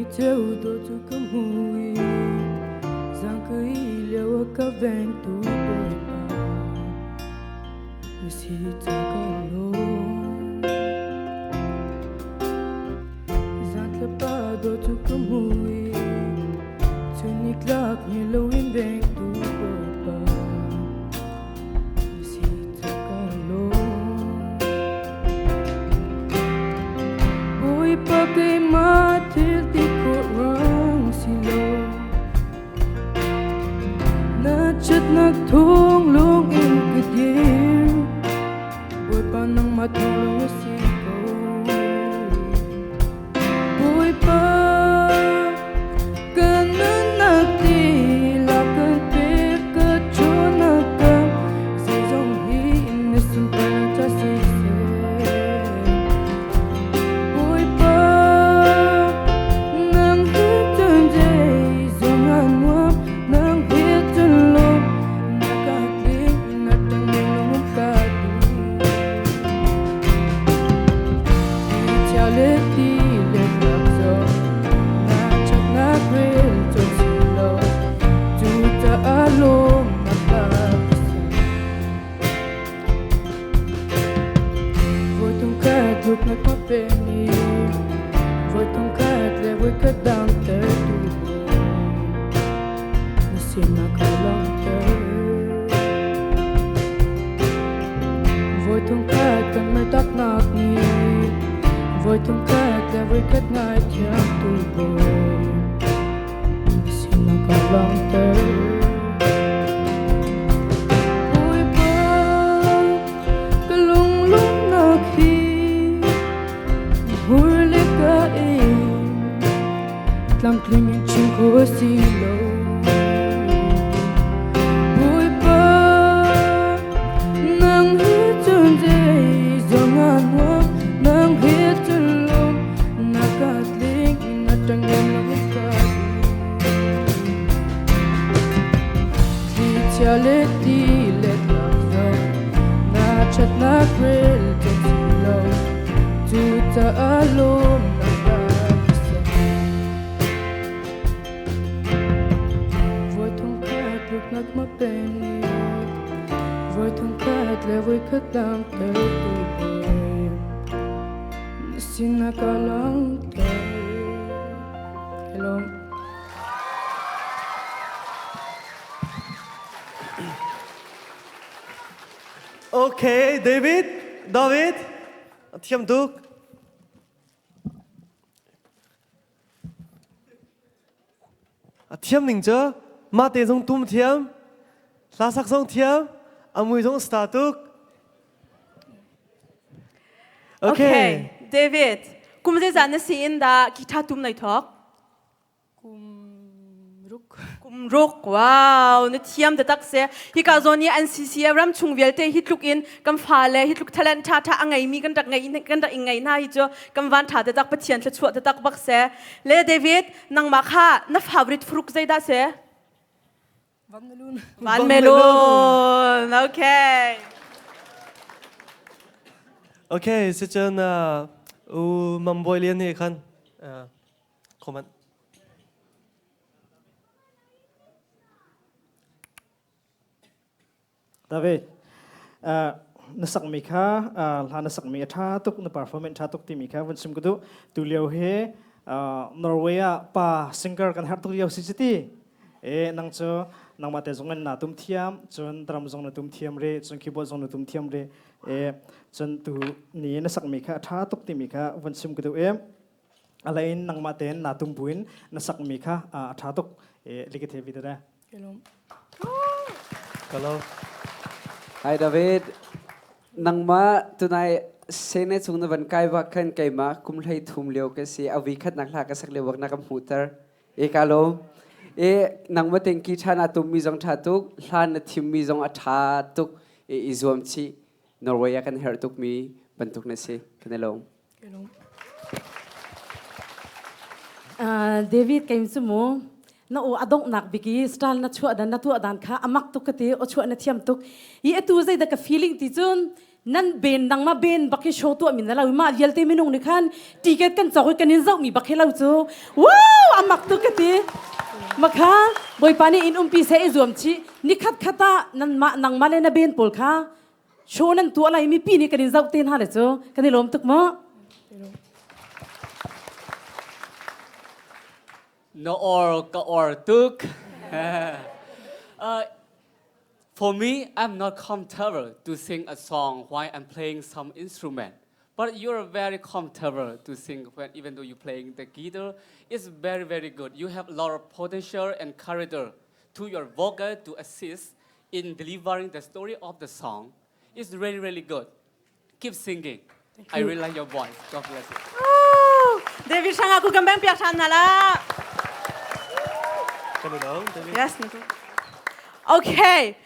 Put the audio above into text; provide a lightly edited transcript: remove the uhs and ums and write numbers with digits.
Ni cheu do chu ka mui Zang ka i leo ka veng tu Bawipa Na si ca ka lo Zan thlapa do chu ka mui Chun ni tlak ni lo in veng tu Bawipa Na si ca ka lo Bawipa keimah thil ti khawh ruang si lo Na ṭhatnak thung lung in ka dir Bawipa nangmah thawng lawng a si ko Bawipa ka nunnak tilak kan pek ka ṭhawnnak ka zeizong hi na sunparnak ca siseh Bawipa nang he cun zeizong a nuam nang he cun lawm na ka tling na ṭang lung ka duh Chia le ti le tlak zong na ṭhatnak rel cawk si lo cucaah lawm na ka si. Voi thum khat tluk na ka pemi voi thum khat le voi khat dang ter tu na sinak ka langhter. Voi thum khat kan mertaknak ni voi thum khat le voi khat ngaithiam tu Bawi na sinak ka langhter. Bawipa ka lunglawmhnak hi hmur le ka in tlamtling in chim kho a si lo. Bawipa nang he cun zeizong a nuam nang he cun lawm na ka tling na ṭangnem lo ka Thlichia le ti le tlak zong na ṭhatnak rel cawk si lo cucaah lawm na ka ser. Voi thum khat tluknak ma pen ni voi thum khat le voi khat dang ter tu Bawi na sinah ka langhter. Hello. Okay, David, David, thiam tuk. A thiam ning cu mah te zong tum thiam, hla sak zong thiam, a mui zong star tuk. Okay. Okay, David, kum zeizah na si in dah guitar tum nai thawk? Kum ruk. Kum ruk. Wow, na thiam taktak se. Hika zawn i NCC ram chung vialte hi tluk in kan fale hi tluk talent tha tha a ngeimi kan rak ngei kan rak in ngei hna hi cu kan van tha taktak Pathian thluachuah taktak bak se. Le David, nangmah kha na favorite fruit zeidah se? Van melun. Van melun. Okay. Okay, si cun u Mambawi Lian nih khan comment. David, na sakmi kha hla na sakmi a ṭha tuk, na performance ṭha tuk timi kha vun chim ka duh. Tu lio hi Norway ah pa singer kan herh tuk lio si ti. E nang cu nangmah te zong in na tum thiam, cun drum zong na tum thiam re, cun keyboard zong na tum thiam re. E cun tu ni na sakmi kha a ṭha tuk timi kha vun chim ka duh i alain nangmah tein na tum buin na sakmi kha a ṭha tuk. E likithe vi da. Hello. Hi David, nangmah tunai sene chung na van kai bak khan keimah kum hlei thum lio ka si a vi khat nak hla ka sak lio bak na ka hmuhter e ka lawm e nangmah tengki tha na tum mi zong tha tuk hlan na thim mi zong a tha tuk e i zuam chih Norway ah kan herh tuk mi bantuk na si kan i lawm David keim cu mu na aw a donghnak bik i style na chuah dan na tuah dan kha amak tuk ka ti aw chuah na thiam tuk i atu zei dah ka feeling ti cun Nan ben nangma ben bak hi show tuah min na lo ma vialte minung nih khan ticket kan cawk i kan in zoh mi bak hi lo cu. Wow, amak tu ka ti. Makha Bawipa nih in umpi se i zuam chi nikhat khat ah nan mah nangmah le na ben pawl kha show nan tuah lai mipi nih kan in zoh te hna le cu kan i lawm tuk mu. Na or ka or tuk. For me, I'm not comfortable to sing a song while I'm playing some instrument. But you're very comfortable to sing when even though you're playing the guitar. It's very, very good. You have a lot of potential and character to your vocal to assist in delivering the story of the song. It's really, really good. Keep singing. I really like your voice. God bless you. David Shanga ku kan bang piak than na la. Kan i lawm, David. Yes. Okay.